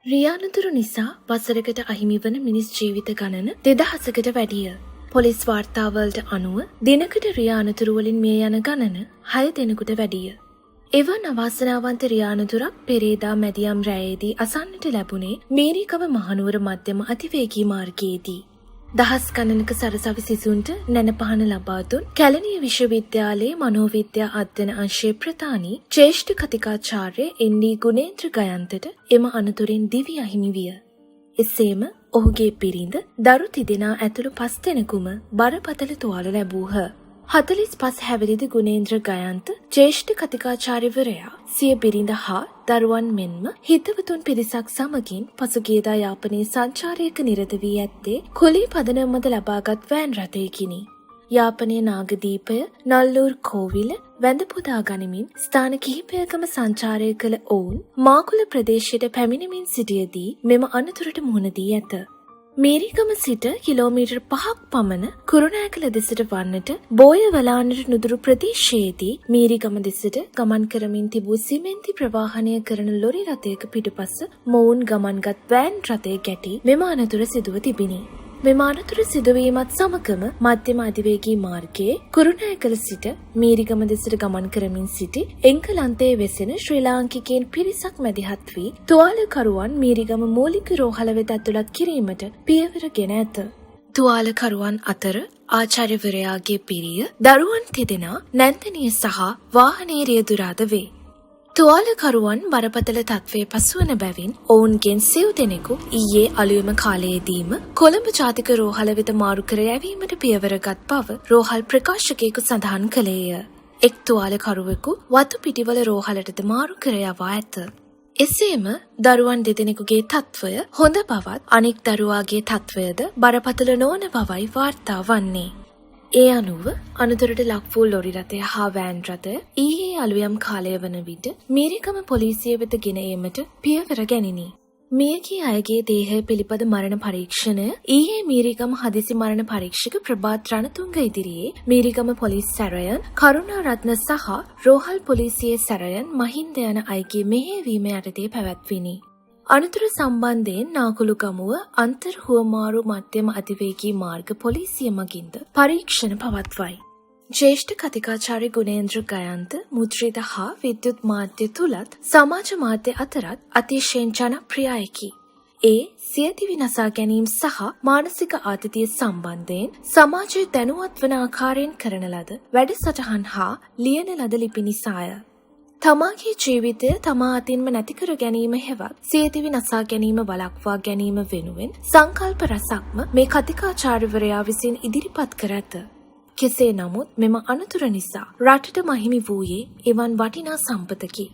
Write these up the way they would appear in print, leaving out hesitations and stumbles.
රියානතුරු නිසා වසරකට අහිමිවන මිනිස් ජීවිත ගණන 2000කට වැඩිය. පොලිස් වාර්තාවලට අනුව දිනකට රියානතුරු වලින් මිය යන ගණන 6 දෙනෙකුට වැඩිය. එවන් අවාසනාවන්ත රියානතුරක් පෙරේදා මැදියම් රැයේදී අසන්නට ලැබුණේ මීරිගම මහනුවර මධ්‍යම අතිවේගී මාර්ගයේදී. දහස් ගණනක සරසවි සිසුන්ට නැන පහන ලබා දුන් කැලණිය විශ්වවිද්‍යාලයේ මනෝවිද්‍යා අධ්‍යයන අංශයේ ප්‍රධානී ජ්‍යෙෂ්ඨ කතිකාචාර්ය එන්.ඩී. ගුණේන්ද්‍ර ගයන්තට එම අනතුරින් දිවි අහිමි විය. එසේම ඔහුගේ බිරිඳ, දරු තිදෙනා ඇතුළු 5 දෙනෙකුම බරපතල තුවාල ලැබූහ. 45 හැවිරිදි ගුණේන්ද්‍ර ගයන්ත ජ්‍යෙෂ්ඨ කතිකාචාර්යවරයා සිය බිරිඳ හා දරුවන් මෙන්ම හිතවතුන් පිරිසක් සමගින් පසුගියදා යාපනයේ සංචාරයක නිරත වී ඇත්තේ කුලී පදනම මත ලබාගත් වෑන් රථයකිනි. යාපනයේ නාගදීපය, නල්ලූර් කෝවිල වැඳ පුදා ගනිමින් ස්ථාන කිහිපයකම සංචාරය කළ ඔවුන් මාකුල ප්‍රදේශයට පැමිණෙමින් සිටියදී මෙම අනතුරට මුහුණ දී ඇත. මීරිගම සිට කිලෝමීටර් 5ක් පමණ කුරුණෑගල දෙසට වන්නට බෝය වලානට නුදුරු ප්‍රදේශයේදී මීරිගම දෙසට ගමන් කරමින් තිබූ සිමෙන්ති ප්‍රවාහනය කරන ලොරි රථයක පිටුපස මොවුන් ගමන්ගත් වෑන් රථය ගැටි මෙම අනතුර සිදුව තිබිණි. මෙම අනතුර සිදුවීමත් සමගම මධ්‍යම අධිවේගී මාර්ගයේ කුරුණෑගල සිට මීරිගම දෙසට ගමන් කරමින් සිටි එංගලන්තයේ වෙසෙන ශ්‍රී ලාංකිකයින් පිරිසක් මැදිහත් වී තුවාලකරුවන් මීරිගම මූලික රෝහල වෙත ඇතුළත් කිරීමට පියවර ගෙන ඇත. තුවාලකරුවන් අතර ආචාර්යවරයාගේ පිරිය, දරුවන් තිදෙනා, නැන්දනිය සහ වාහනයේ රියදුරාද වේ. තුවාලකරුවන් බරපතල තත්ත්වයේ පසුවන බැවින් ඔවුන්ගෙන් සිව් දෙනෙකු ඊයේ අලුයම කාලයේදීම කොළඹ ජාතික රෝහල වෙත මාරු කර යැවීමට පියවරගත් බව රෝහල් ප්‍රකාශකයෙකු සඳහන් කළේය. එක් තුවාලකරුවෙකු වතු පිටිවල රෝහලටද මාරු කර යවා ඇත. එසේම දරුවන් දෙදෙනෙකුගේ තත්ත්වය හොඳ බවත් අනෙක් දරුවාගේ තත්ත්වයද බරපතල නොවන බවයි වාර්තා වන්නේ. ඒ අනුව අනතුරට ලක් වූ ලොරි රථය හා වෑන් රථය ඊයේ අලුයම් කාලය වන විට මීරිගම පොලිසිය වෙත ගෙන ඒමට පියවර ගැනිනි. මියගිය අයගේ දේහය පිළිබඳ මරණ පරීක්ෂණය ඊයේ මීරිගම හදිසි මරණ පරීක්ෂක ප්‍රභාත් රණතුංග ඉදිරියේ මීරිගම පොලිස් සැරයන් කරුණාරත්න සහ රෝහල් පොලිසියේ සැරයන් මහින්ද යන අයගේ මෙහෙයවීම යටතේ පැවැත්විනි. අනතුර සම්බන්ධයෙන් නාකුළුගමුව අන්තර් හුවමාරු මධ්‍යම අධිවේගී මාර්ග පොලිසිය මගින්ද පරීක්ෂණ පවත්වයි. ජ්‍යෙෂ්ඨ කතිකාචාර්ය ගුණේන්ද්‍ර ගයන්ත මුද්‍රිත හා විද්‍යුත් මාධ්‍ය තුලත් සමාජ මාධ්‍ය අතරත් අතිශයින් ජනප්‍රිය අයෙකි. ඒ සියදිවි නසා ගැනීම සහ මානසික ආතතිය සම්බන්ධයෙන් සමාජය දැනුවත් වන ආකාරයෙන් කරන ලද වැඩසටහන් හා ලියන ලද ලිපි නිසාය. තමාගේ ජීවිතය තමා අතින්ම නැති කර ගැනීම හෙවත් සියදිවි නසා ගැනීම වළක්වා ගැනීම වෙනුවෙන් සංකල්ප රසක්ම මේ කතිකාචාර්යවරයා විසින් ඉදිරිපත් කර ඇත. කෙසේ නමුත් මෙම අනතුර නිසා රටට මහිමි වූයේ එවන් වටිනා සම්පතකි.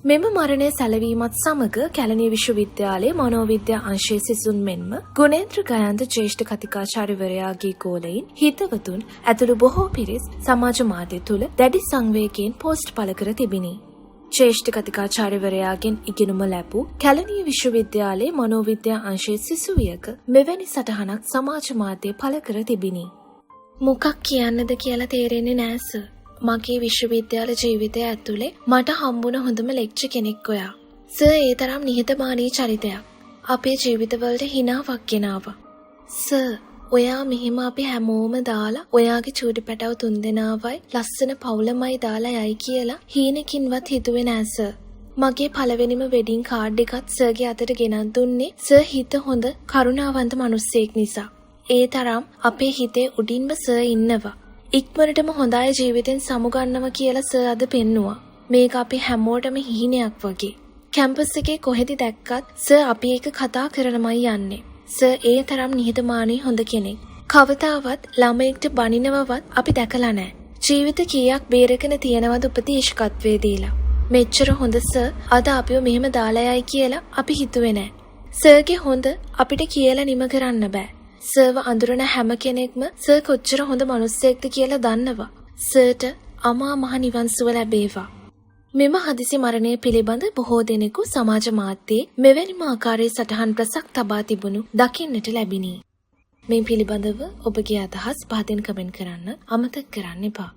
මෙම මරණය සැලවීමත් සමග කැලණිය විශ්වවිද්‍යාලයේ මනෝවිද්‍යා අංශයේ සිසුන් මෙන්ම ගුණේන්ද්‍ර ගයන්ත ජ්‍යෙෂ්ඨ කතිකාචාර්යවරයාගේ ගෝලයින්, හිතවතුන් ඇතුළු බොහෝ පිරිස් සමාජ මාධ්‍ය තුළ දැඩි සංවේගයෙන් පෝස්ට් පළ කර තිබිණි. ජ්‍යෙෂ්ඨ කතිකාචාර්යවරයාගෙන් ඉගෙනුම ලැබූ කැලණිය විශ්වවිද්‍යාලයේ මනෝවිද්‍යා අංශයේ සිසුවියක මෙවැනි සටහනක් සමාජ මාධ්‍යයේ පළ කර තිබිණි. මොකක් කියන්නද කියලා තේරෙන්නේ නෑ සර්. මගේ විශ්වවිද්‍යාල ජීවිතය ඇතුලේ මට හම්බුණ හොඳම ලෙක්චර් කෙනෙක් ඔයා. සර් ඒ තරම් නිහතමානී චරිතයක්. අපේ ජීවිතවලට හිනාවක් ගෙනාවා. සර් ඔයා මෙහෙම අපි හැමෝම දාලා ඔයාගේ චූටි පැටව් තුන්දෙනාවයි ලස්සන පවුලමයි දාලා යයි කියලා හීනකින්වත් හිතුවේ නෑ සර්. මගේ පළවෙනිම වෙඩින් කාඩ් එකත් සර්ගේ අතට ගෙනත් දුන්නේ සර් හිත හොඳ කරුණාවන්ත මිනිස්සෙක් නිසා. ඒ තරම් අපේ හිතේ උඩින්ම සර් ඉන්නවා. ඉක්මනටම හොඳ අය ජීවිතෙන් සමුගන්නව කියලා සර් අද පෙන්නුවා. මේක අපි හැමෝටම හීනයක් වගේ. කැම්පස් එකේ කොහෙදි දැක්කත් සර් අපි එක කතා කරනමයි යන්නේ. සර් ඒ තරම් නිහතමානී හොඳ කෙනෙක්. කවදාවත් ළමයෙක්ට බනිනවවත් අපි දැකලා නෑ. ජීවිත කීයක් බේරගෙන තියෙනවද උපදේශකත්වයේ දීලා. මෙච්චර හොඳ සර් අද අපිව මෙහෙම දාලා යයි කියලා අපි හිතුවේ නෑ. සර්ගේ හොඳ අපිට කියලා නිම කරන්න බෑ. සර්ව අඳුරන හැම කෙනෙක්ම සර් කොච්චර හොඳ මනුස්සයෙක්ද කියලා දන්නවා. සර්ට අමා මහ නිවන් සුව ලැබේවා. මෙම හදිසි මරණය පිළිබඳ බොහෝ දෙනෙකු සමාජ මාධ්‍යයේ මෙවැනිම ආකාරයේ සටහන් රැසක් තබා තිබුණු දකින්නට ලැබිණි. මේ පිළිබඳව ඔබගේ අදහස් පහතින් කමෙන්ට් කරන්න අමතක කරන්න එපා.